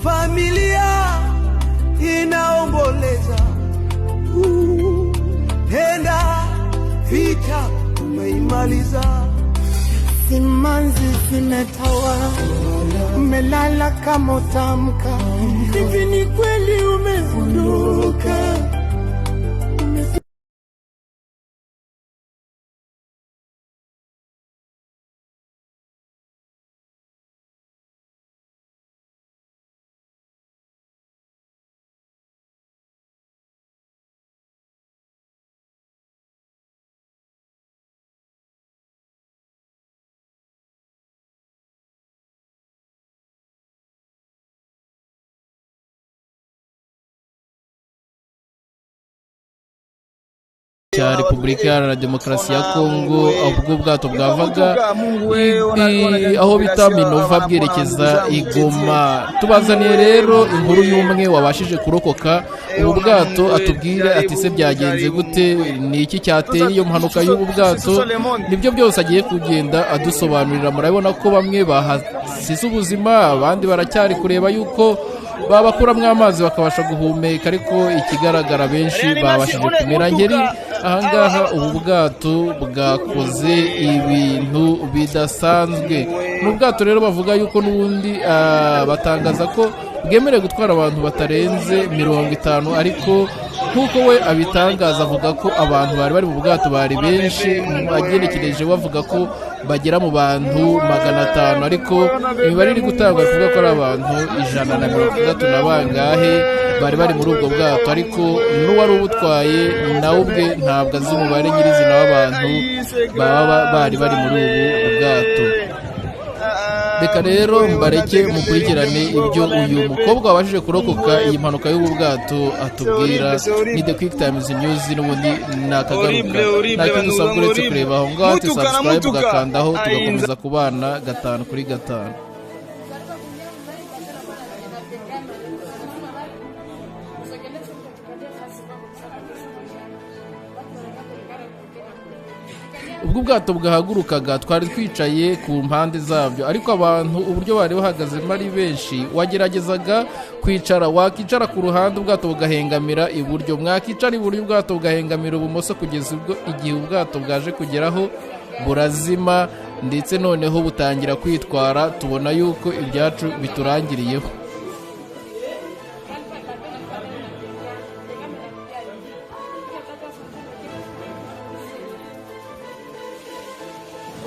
Familia inaomboleza. Enda, vita umeimaliza. Simanzi zimetawa, umelala kama utamka. Hivi ni kweli umeondoka? Cya Repubulika Iharanira Demokarasi ya Kongo, ubwo ubwato bwavaga aho bita Minova bwerekeza i Goma. Tubazaniye rero inkuru y'umwe wabashije kurokoka ubu bwato, atubwire ati se byagenze gute, ni iki cyateye iyo mpanuka y'ubu bwato? Nibyo byose agiye kugenda adusobanurira. Murabona ko bamwe bahasize ubuzima, abandi baracyari kureba yuko babakuramo amazi bakabasha guhumeka, ariko ikigaragara benshi babashije kumera ngeri. Ahangaha ubu bwato bwakoze ibintu bidasanzwe. Ni ubwato rero bavuga yuko n'ubundi batangaza ko bwemerewe gutwara abantu batarenze 50, ariko nk'uko we abitangaza avuga ko abantu bari bari mu bwato bari benshi, agenekereje bavuga ko bagera mu bantu 500, ariko imibare iri gutangwa ivuga ko ari abantu 160 na bangahe bari bari muri ubwo bwato, ariko n'uwari ubutwaye nawe ubwe ntabwo azi umubare nyirizina w'abantu baba bari bari muri ubu bwato. Reka rero mbareke mukurikirane ibyo uyu mukobwa wabashije kurokoka iyi mpanuka y'ubu bwato atubwira. Ni The Quick Times News, n'ubundi nakagaruka, nta kindi usabwa uretse kureba aho ngaho ati subscribe, ugakandaho, tugakomeza kubana 5 kuri 5. Ubwo ubwato bwahagurukaga twari twicaye ku mpande zabyo, ariko abantu uburyo bari bahagazemo ari benshi, wageragezaga kwicara, wakicara ku ruhande ubwato bugahengamira iburyo, mwakicara iburyo ubwato bugahengamira ibumoso, kugeza ubwo igihe ubwato bwaje kugeraho burazima, ndetse noneho butangira kwitwara, tubona yuko ibyacu biturangiriyeho.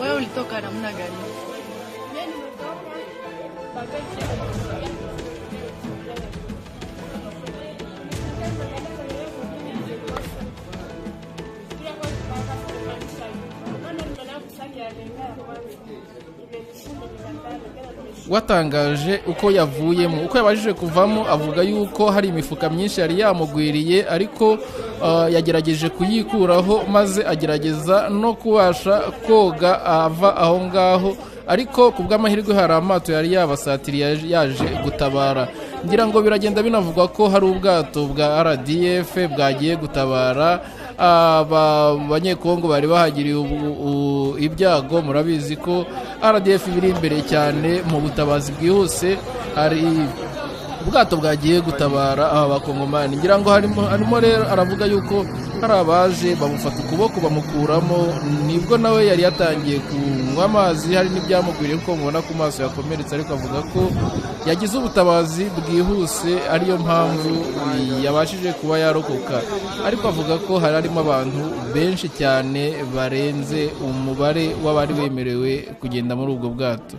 Wewe ulitoka namna gani? Watangaje uko yavuyemo, uko yabashije kuvamo, avuga yuko hari imifuka myinshi yari yamugwiriye, ariko yagerageje kuyikuraho, maze agerageza no kubasha koga ava aho ngaho, ariko ku bw'amahirwe hari amato yari yabasatiriye yaje gutabara. Ngira ngo biragenda binavugwa ko hari ubwato bwa RDF bwagiye gutabara aba banyekongo bari bahagiriye ibyago. Murabizi ko RDF biri imbere cyane mu butabazi bwihuse, hari ubwato bwagiye gutabara aba bakongomani. Ngira ngo harimo rero aravuga yuko hari abaje bamufata ukuboko bamukuramo, nibwo nawe yari yatangiye kunywa amazi, hari n'ibyamugwiriye kuko mubona ku maso yakomeretse, ariko avuga ko yagize ubutabazi bwihuse ariyo mpamvu yabashije kuba yarokoka. Ariko avuga ko hari harimo abantu benshi cyane barenze umubare w'abari bemerewe kugenda muri ubwo bwato.